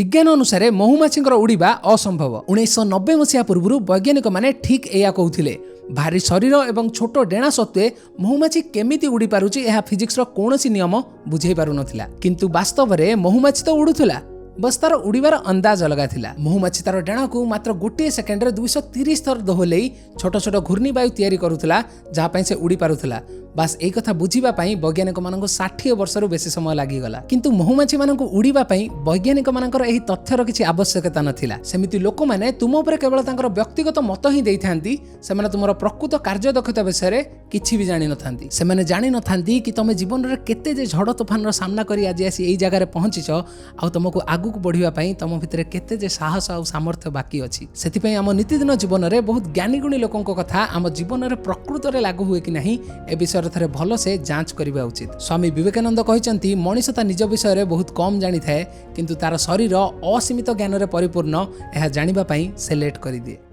ବିଜ୍ଞାନ ଅନୁସାରେ ମହୁମାଛିଙ୍କର ଉଡ଼ିବା ଅସମ୍ଭବ। 1990 ମସିହା ପୂର୍ବରୁ ବୈଜ୍ଞାନିକମାନେ ଠିକ୍ ଏଇଆ କହୁଥିଲେ। ଭାରି ଶରୀର ଏବଂ ଛୋଟ ଡେଣା ସତ୍ତ୍ୱେ ମହୁମାଛି କେମିତି ଉଡ଼ି ପାରୁଛି, ଏହା ଫିଜିକ୍ସର କୌଣସି ନିୟମ ବୁଝେଇ ପାରୁନଥିଲା। କିନ୍ତୁ ବାସ୍ତବରେ ମହୁମାଛି ତ ଉଡ଼ୁଥିଲା, ବସ୍ ତାର ଉଡ଼ିବାର ଅନ୍ଦାଜ ଅଲଗା ଥିଲା। ମହୁମାଛି ତାର ଡେଣାକୁ ମାତ୍ର 1 ସେକେଣ୍ଡରେ 230 ଥର ଦୋହଲେଇ ଛୋଟ ଛୋଟ ଘୂର୍ଣ୍ଣିବାୟୁ ତିଆରି କରୁଥିଲା, ଯାହା ପାଇଁ ସେ ଉଡ଼ି ପାରୁଥିଲା। ବାସ୍, ଏଇ କଥା ବୁଝିବା ପାଇଁ ବୈଜ୍ଞାନିକମାନଙ୍କୁ 60 ବର୍ଷରୁ ବେଶୀ ସମୟ ଲାଗିଗଲା। କିନ୍ତୁ ମହୁମାଛିମାନଙ୍କୁ ଉଡ଼ିବା ପାଇଁ ବୈଜ୍ଞାନିକମାନଙ୍କର ଏହି ତଥ୍ୟର କିଛି ଆବଶ୍ୟକତା ନଥିଲା। ସେମିତି ଲୋକମାନେ ତୁମ ଉପରେ କେବଳ ତାଙ୍କର ବ୍ୟକ୍ତିଗତ ମତ ହିଁ ଦେଇଥାନ୍ତି। ସେମାନେ ତୁମର ପ୍ରକୃତ କାର୍ଯ୍ୟଦକ୍ଷତା ବିଷୟରେ କିଛି ବି ଜାଣିନଥାନ୍ତି। ସେମାନେ ଜାଣିନଥାନ୍ତି କି ତମେ ଜୀବନରେ କେତେ ଯେ ଝଡ଼ ତୋଫାନର ସାମ୍ନା କରି ଆଜି ଆସି ଏଇ ଜାଗାରେ ପହଞ୍ଚିଛ, ଆଉ ତମକୁ ଆଗକୁ ବଢ଼ିବା ପାଇଁ ତମ ଭିତରେ କେତେ ଯେ ସାହସ ଆଉ ସାମର୍ଥ୍ୟ ବାକି ଅଛି। ସେଥିପାଇଁ ଆମ ନିତିଦିନ ଜୀବନରେ ବହୁତ ଜ୍ଞାନୀଗୁଣୀ ଲୋକଙ୍କ କଥା ଆମ ଜୀବନରେ ପ୍ରକୃତରେ ଲାଗୁ ହୁଏ କି ନାହିଁ, ଏ ବିଷୟରେ ଥରେ ଭଲସେ ଯାଞ୍ଚ କରିବା ଉଚିତ। ସ୍ୱାମୀ ବିବେକାନନ୍ଦ କହିଛନ୍ତି, ମଣିଷ ତା ନିଜ ବିଷୟରେ ବହୁତ କମ୍ ଜାଣିଥାଏ, କିନ୍ତୁ ତାର ଶରୀର ଅସୀମିତ ଜ୍ଞାନରେ ପରିପୂର୍ଣ୍ଣ, ଏହା ଜାଣିବା ପାଇଁ ସେ ଲେଟ୍ କରିଦିଏ।